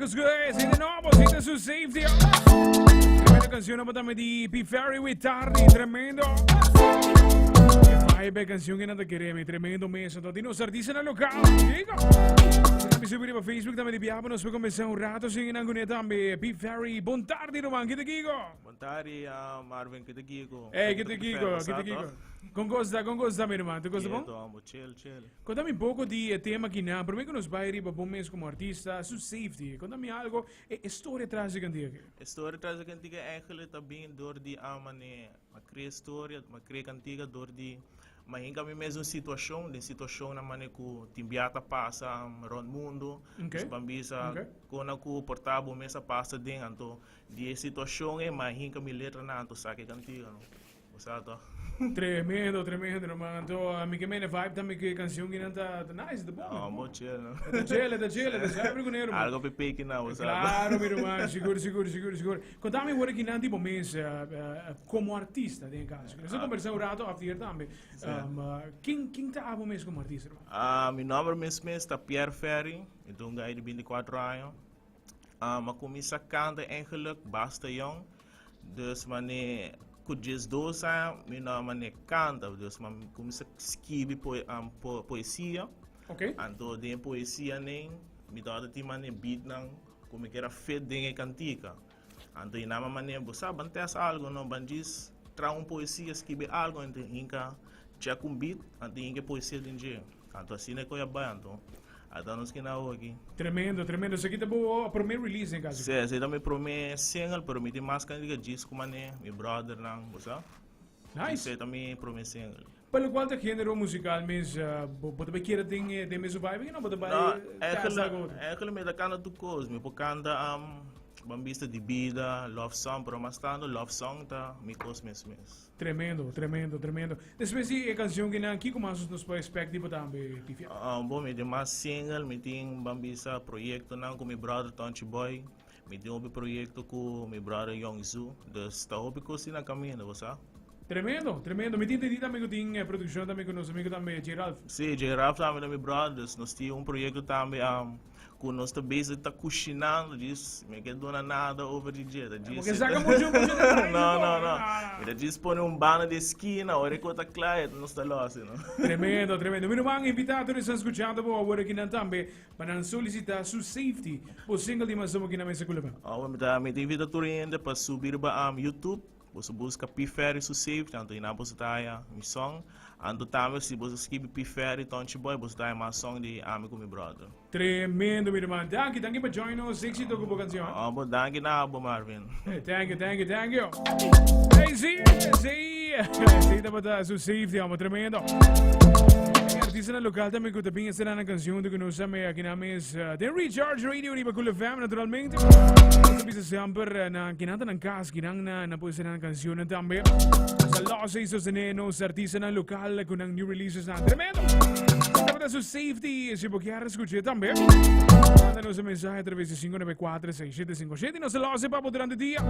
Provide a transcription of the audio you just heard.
Esei di nobo, esei ta su safety. Tremendo canción nobo tambe di P. Ferry with Tardi, tremendo. E vibe e canción que nada queremos, tremendo mes. Entonces, di nos artista local. Digo. Mi subi riba Facebook tambe di biaba, nos comenzar un rato sin inanguné tambe. P. Ferry, bon tardi, Roman, kita Kiko? Bon tardi, Marvin, kita Kiko? Hey, kita Kiko, kita Kiko. Con gosta, con gosta, mi hermano? Tu gosta bon? Quieto, chill, chill. Konta mi poko di e tema akinan. Promé ku nos bai riba bo mes komo artista, su safety. Konta mi algo, e e storia tras di kantiga aki. E storia tras di kantiga eigenlijk ta bin dor di a mane m'a krea storia, m'a krea kantiga dor di m'a hinka mi mes un situashon, den situashonnan mane ku tin bia ta pasa rònt mundu. Okay. Dus ban bisa Okay. kona ku por ta bo mes a pasa den, anto di e situashon ei m'a hinka mi letranan anto saka e kantiga no. Bo sa toch? Tremendo, tremendo, hermano. Anto, mi ke mene vibe tambe ku e kanshon kinan ta ta nice, ta bon. No, bo chill, no? Ta chill, ta chill, ta sabi ku ne, hermano. Algo pe peki na, bo sa. Claro, mi hermano, sigur, sigur, sigur, sigur. Kontami awor kinan di bo mes komo artista den e kaso. Nos a kombersá un rato af di hier tambe. Ken ken ta abo mes komo artista, hermano? Ah, mi nomber mes mes ta Pierre Ferry, mi ta un guy di 24 aña. Ah, mi a kuminsá kanta eigenlijk basta yong. Dus mane ku 12 aña mi no mane kanta, dus mi kuminsá skibi poe um, po, poesia. Okay. Anto den poesia nen mi tabata tin mane beatnan ku mi kera fit den e kantika. Anto i nama mane bo sa ban test algo no, ban djis traha un poesia, skibi algo anto hinka check un beat anto hinka e poesia den dje. Anto asina e koe a bai anto. Ata nos kina awo aki. Tremendo, tremendo. Esaki ta bo prome release den caso? Sí, esaki ta mi prome single, pero mi tin mas cantica djis cu mane mi brothernan, bo sa. Nice. Esaki ta mi prome single. Pa locual ta genero musical mes, bo bo ta bay keda den den mesun vibe aki no bo ta bay No, test algo otro? eigenlijk mi ta canta tur cos. Mi por canta ban bista di bida, love song, pero mas tanto love song ta mi cos mes mes. Tremendo, tremendo, tremendo. Despues di e cancion kinan, kico mas nos por expect di bo tambe, Pifia? Bon, mi tin mas single, mi tin, ban bisa, proyectonan cu mi brother Tonchi Boy, mi tin hopi proyecto cu mi brother Young Zoo, dus ta hopi cos tin na caminda, bo sa. Tremendo, tremendo. Mi tin entendí tambe cu tin produccion tambe cu nos amigo tambe J. Ralph. Sí, J. Ralph tambe ta mi brother, dus nos tin un proyecto tambe Ku nos ta bezig ta kushinando djis mi ke duna nada over di dje ta djis Porque saca mucho mucho detalle No no no mi ta djis pone un banda di eskina ora e ko ta kla e nos ta los you know. Tremendo tremendo mi ruman invita tur esnan skuchando bo awor akinan tambe pa nan solicita su safety bo single di mas nobo kina mesa ku leba. Awor mi ta mi ta invita tur hende pa subi riba YouTube. Boso buska P Ferry su safety anto einan boso ta haya mi song. Anto tambe si boso skibi P Ferry Tonchi Boy boso ta haya mas song di ami ku mi brother. Tremendo mi ruman. Danki, danki pa join nos. Éxito ku bo canción. Oh, bo danki na abo Marvin. Thank you, thank you, thank you. Hey, sí, sí. Sí, tabata su safety, amo tremendo. Artista local también ku ta bin esena na canción de ku nos ame aki na mes den Recharge Radio riba Cool FM naturalmente. Nos bisa semper na kinan ta nan cas Kinan na na por esena nan cancionnan tambe. Sa los y sostener nos artistanan local con nan new releases nan. Tremendo! Tabata su safety, si bo kier escuché tambe. Manda nos un mensaje a través di 594 6757 y nos los pa bo durante dia.